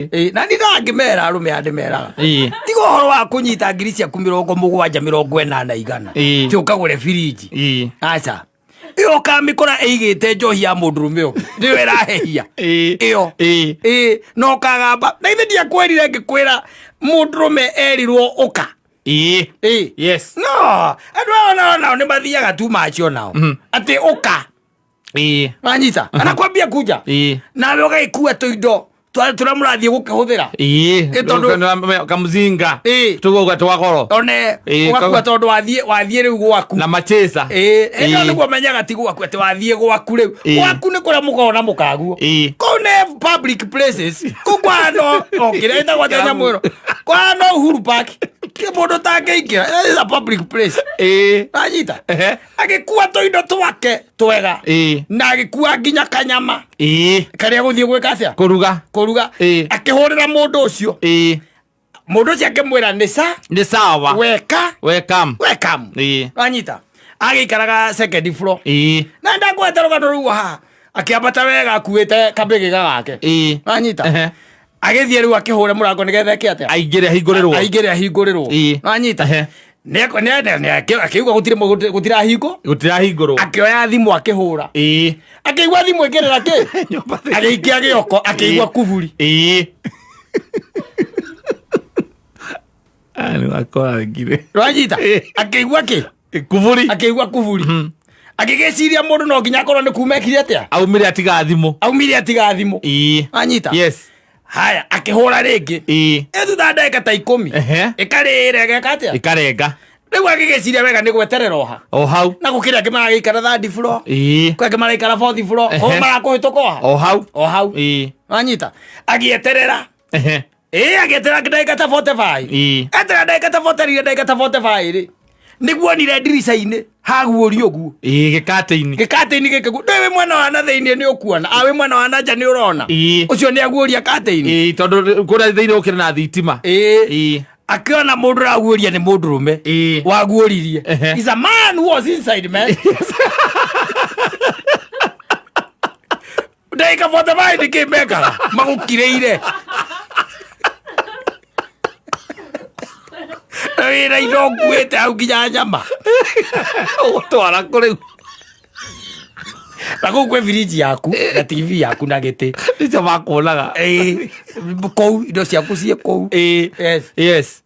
Ĩĩ, na ndingangĩmera arũme aya ndĩmeraga tiga ũhoro wa kũnyita ngiri ciaku 70, 80 100. Ti ũkagũre birinji. Aca, ĩyo ũkamĩkora ĩigĩte njohi ya mũndũrũme ũngĩ nĩyo ĩrahehia. Ĩyo. Ĩĩ, na ũkagamba na ithe ndiakwĩrire ngĩkwĩra mũndũrũme erirwo ũka. Ĩĩ. No andũ aya nao nĩ mathiaga tu macio nao atĩ ũka. Wanyita anakwambia kuja nawe ũgagĩkua tũindo tũrĩa mũrathiĩ gũkĩhũthĩra. Ĩ, Kamzinga. Tugauga twa goro. One. Ũgakua tondũ wathiĩ rĩu gwaku. Na machesa. Ĩĩ, ĩno nĩguo menyaga ti gwaku, atĩ wathiĩ gwaku rĩu. Gwaku nĩ kũrĩa mũkoragwo na mũkaguo. Kũu nĩ public places, kũu kwahana o kĩrĩa ĩtagwo atĩa nyamũ ĩno, kwahana Uhuru Park, kĩ mũndũ ũtangĩingĩra. That is a public place. Wanyita? Agĩkua tũindo twake twega. Na agĩkua nginya kanyama karĩa gũthiĩ gwĩka atĩa? Kũruga. Kũruga. Akĩhũrĩra mũndũ ũcio. Mũndũ ũcio akĩmwĩra nĩ sa Nĩ sawa. Weka. Welcome. Welcome. Wanyita, agĩikaraga second floor. Na ndakwete rũgano rũu haha, akĩambata wega akuĩte kabĩgĩga gake. Wanyita? Agĩthiĩ rĩu akĩhũra mũrango nĩgetha eke atĩa? Aingĩre ahingũrĩrwo. Aingĩre ahingũrĩrwo. Wanyita? Akĩigua gũtirĩ gũtirahingwo. Gũtirahingũrwo. Akĩoya thimũ akĩhũra. Akĩigua thimũ ĩkĩrĩra kĩ. Nyũmba thĩinĩ. Agĩikia gĩoko akĩigua kuburi. Aya nĩ wakorangire. Wanyita? Akĩigua kĩ? Kuburi. Akĩigua kuburi, agĩgĩciria mũndũ no nginya akorwo nĩ kuma ekire atĩa? Aumire atiga thimũ. Aumire atiga thimũ. Wanyita? Yes. Haya, akĩhũra rĩngĩ. Ĩ thutha ndagĩka ta 10, ĩkarĩra ĩgeka atĩa? Ikarenga. Rĩu agĩgĩciria wega nĩ gweterera oha. O hau. Na gũkĩrĩ angĩ maragĩikara third floor, kwĩ angĩ maraikara fourth floor, o marakũhĩtũka oha. O hau. O hau. Wanyita? Agĩeterera. Ĩ agĩeterera ndagĩka ta 45. Eterera ndagĩka ta 40, ndagĩka ta 45 rĩ, nĩguo onire ndirica-inĩ haguũrio ũguo. Gĩkatĩ-inĩ. Gĩkatĩ-inĩ gĩkĩ ndũĩ wĩ mwena wa na thĩinĩ nĩ ũkuona, a wĩ mwena wa na nja nĩ ũrona. Ũcio nĩ aguũria katĩ-inĩ. Tondũ kũrĩa thĩinĩ gũkĩrĩ na thitima. Akĩona mũndũ ũraguũria nĩ mũndũrũme. Waguũririe. Is a man who was inside, man. Ndagĩka 45 nĩkĩ mekaga magũkirĩire na wĩra indo nguĩte hau nginya nyama. Ũgũtwara kũ rĩu? Na kũu kwĩ birinji yaku na TV yaku na gĩtĩ. Nĩcio makuonaga. Ĩĩ, kũu indo ciaku ciĩ kũu. Yes.